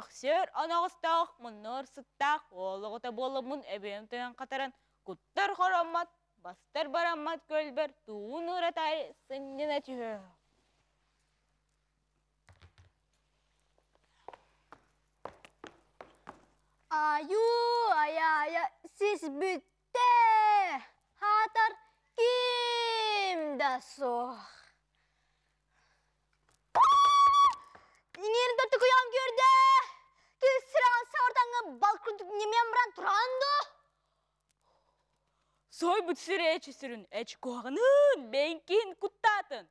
Көхсүөр оноҕостоох, муннуор сыттаах уол оҕото буоламмын эбиэм тойон хатаран куттар хороммот, бастар бараммат көлбөр туун ууратаайы сынньана түһүө. Айуу, айаайа, сис бүттэ! Хаатар ким да суох. Иҥиирин токуйан көрдө! Кисран саортаҥҥа бал курдук ньимиэн баран туран дуо? Сойбут сир эчи сүрүн эч куһаҕанын бэҥкин куттаатын.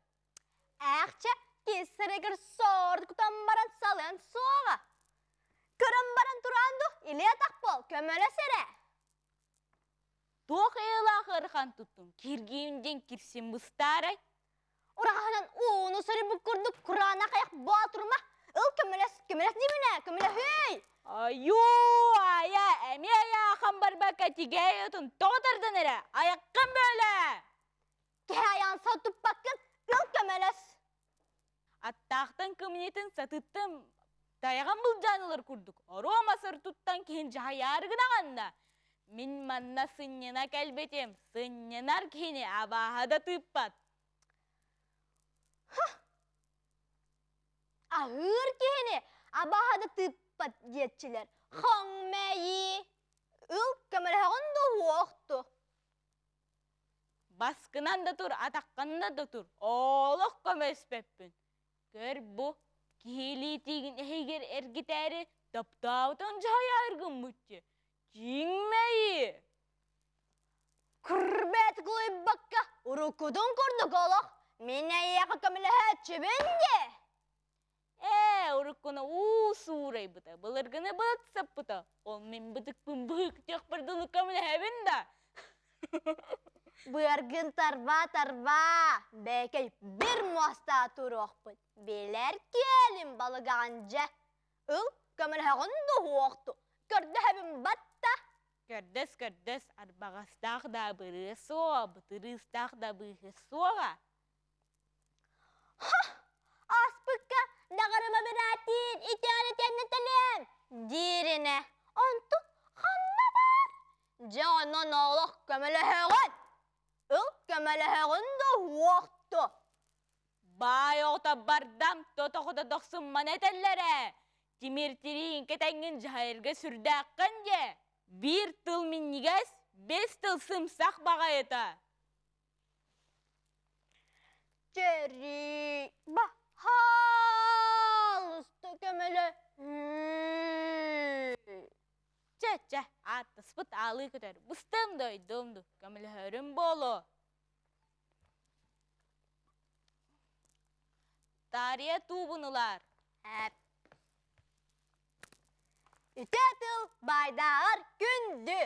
Ээхчэ киссэригэр сорд кутан баран салыан суоҕа. Көрөн баран туран ду илиэ тахпол көмөлөс эрэ. Туох ыйылаах ыарахан туттуҥ киргиим диэн кирсин быстаарай? Ураһанан ууну сөрүбүт курдук кураанах айах боотурма. Ыл көмөлөс, көмөлөс диибинэ, көмөлөһүй! Айуу, айа, эмиэ айаахан барбакка тигээй отун тоҕо тардан эрэ, айаххын бөөлө! Киһи айаан туппаккын, ыл көмөлөс! Аттаахтан кымньытын сатыттан тайаҕын былдьаан ылар курдук оруо масыр туттан киһин дьаһайаары гынаҕанна. Мин манна сынньана кэлбитим, сынньанар киһини абааһа да тыыппат. Аһыыр киһини абааһа да тыыппат диэччилэр. Хоҥ мэйии! Ыл көмөлөһөҕүн да уохту. Баскынан да тур, атаххынан да тур, олох көмөлөспөппүн. Көр бу, киһилии тиигин эһигэр эргитээри таптаабытын дьаһайаар гыммыччы. Чиҥмэйи! Кырбэт кылыйбакка уруккутун курдук олох мин эйиэхэ көмөлөһөөччүбүн дии. Ээ, уруккуну уу суурайбыта, былыргыны былыт саппыта. Ол мин бытыкпын быһыктыахпар дылы көмөлөһөбүн да. Быаргын тарба-тарба, бэкэй бір муостаа туруохпут. Билэр киэлим балыгаҕын дьэ. Ыл, көмөлөһөҕүн дуһуохту. Көрдөһөбүн батта. Көрдөс, көрдөс, арбаҕастаах да бырыа суоҕа, бытырыыстаах да быыһы суоҕа. Ааспыкка даҕарыма быраатыын итиэн итиэннэ тэлээн дииринэ онту ханна баар? Дьэ онон олох көмөлөһөҕүн. Ыл көмөлөһөҕүн да уохту. Баай оҕото бардам, тотоҕото дохсумман этэллэр ээ. Тимир тириин кэтэҥҥин дьаһайарга сүрдээххин дьэ. Биир тыл минньигэс, бэс тыл сымсах баҕайыта. Чэрии, баһаалыста көмөлөһүү. Чэ, чэ, ааттаспыт аалыы көтөр, быстым дойдум ду, көмөлөһөрүм буолуо. Таарыйа туубун ылаар. Эп. Үтүө тыл баайдааҕар күндү.